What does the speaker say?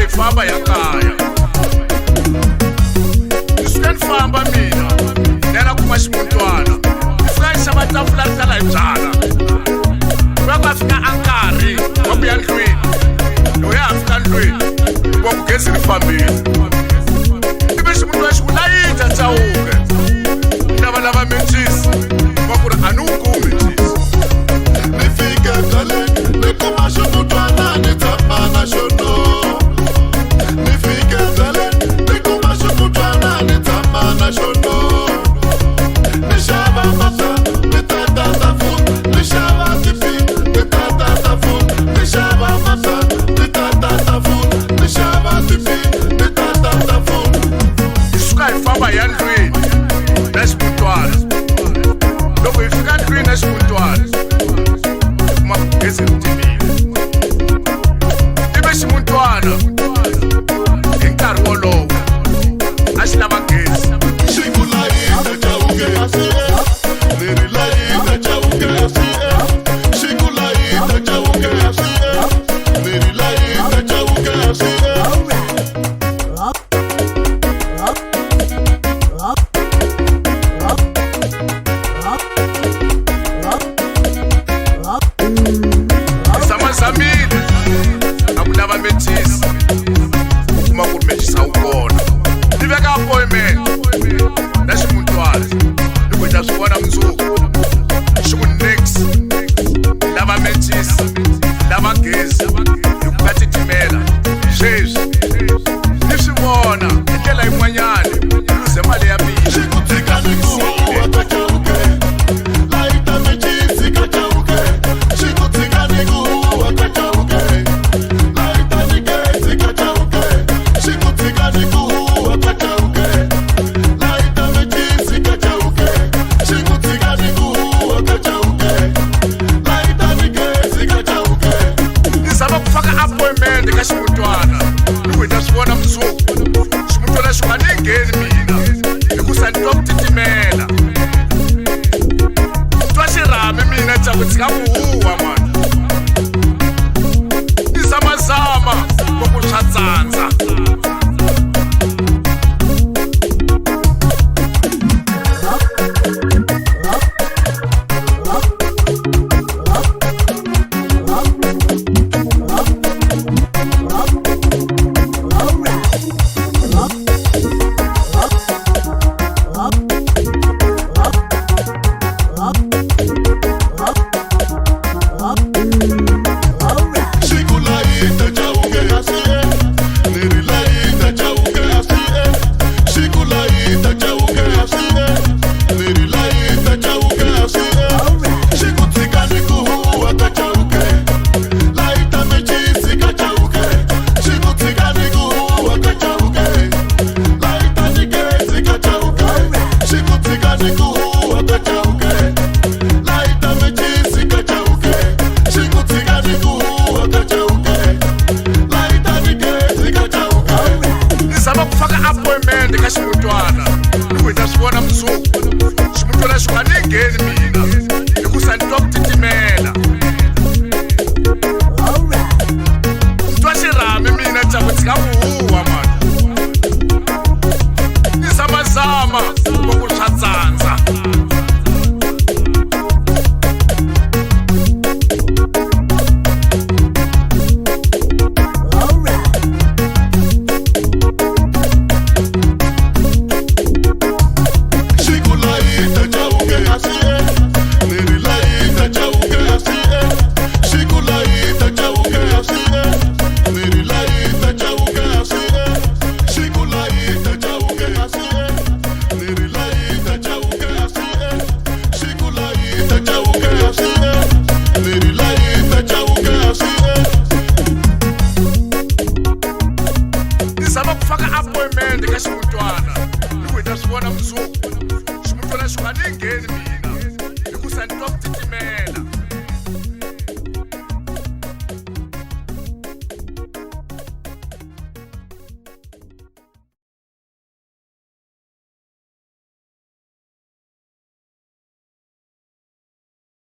hi famba ya kaya. Ni suke ni famba mina ni ya la kuma ximuntwana ni fika ni xava tafula ri tala hi byala. Ku ya ku ya fika a nkarhi wa ku ya ndlwini, loko ya ha fika ndlwini ni ku gezi ri fambile. Ivi ximuntwana xi ku layita Chauke ni lavalava mencisi va ku ri a ni wu kumi mencisi. Ni fike byaleni ni kuma ximutwana ni tshama na xona. Ni fike byaleni ni kuma ximutwana ni tshama na xona. Ni xava mapa ni tata tafula ni xava tipi ni tata tafula ni xava mapa ni tata tafula ni xava tipi ni tata tafula. Hi suka hi famba hi ya ndlwini na ximutwana. Loko hi fika ndlwini na ximutwana hi kuma ku gezi ri timile. Ivi ximutwana hi nkarhi wolowo a xi lava gezi. Xi ku layita Chauke ni ri layita Chauke xi ku layita Chauke ni ri layita Chauke. Hi zamazamile a ku lava mencisi u kuma ku ri mencisi a wu kona. Ni veka appointment na ximutwana ni ku hi ta swi vona mundzuku. Xi ku nix lava mencisi lava gezi hi ku ka titimela sweswi ni swi vona hi ndlela yin'wanyani ni luze mali ya mina. Xi ku tshika ni ku huwa ka Chauke layita mencisi ka Chauke xi ku tshika ni ku huwa ka Chauke layita ni gezi ka Chauke xi ku tshika ni ku huwa ka Chauke layita mencisi ka Chauke xi ku tshika ni ku huwa ka Chauke layita ni gezi ka Chauke. Ni zama ku faka appointment ka ximutwana ni ku hi ta swi vona mundzuku. Ximutwana xi ku a ni ngheni mina hikusa ni twa ku titimela. Ni twa xirhami mina Chauke tshika ku huwa mani. Ni zamazama va ku swa tsandza. Xi ku layita Chauke ni ri layita Chauke xi ku layita Chauke ni ri layita Chauke xi ku tshika ni ku huwa ka Chauke layita mencisi ka Chauke xi ku tshika ni ku huwa ka Chauke layita ni gezi ka Chauke xi ku tshika ni ku huwa ka Chauke layita mencisi ka Chauke xi ku tshika ni ku huwa ka Chauke layita ni gezi ka Chauke. Ni zama ku faka appointment ka ximutwana ni ku hi ta swi vona mundzuku. Ximutwana xi ku a ni ngheni mina hikusa ni twa ku titimela. Ni twa xirhami mina Chauke tshika ku huwa mani. Ni zamazama va ku swa tsandza. Xi ku layita Chauke ni ri layita Chauke xi ku layita Chauke ni ri layita Chauke xi ku layita Chauke ni ri layita Chauke xi ku layita Chauke ni ri layita Chauke. Ni zama ku faka appointment ka ximutwana ni ku hi ta swi vona mundzuku. Ximutwana xi ku a ni ngheni mina.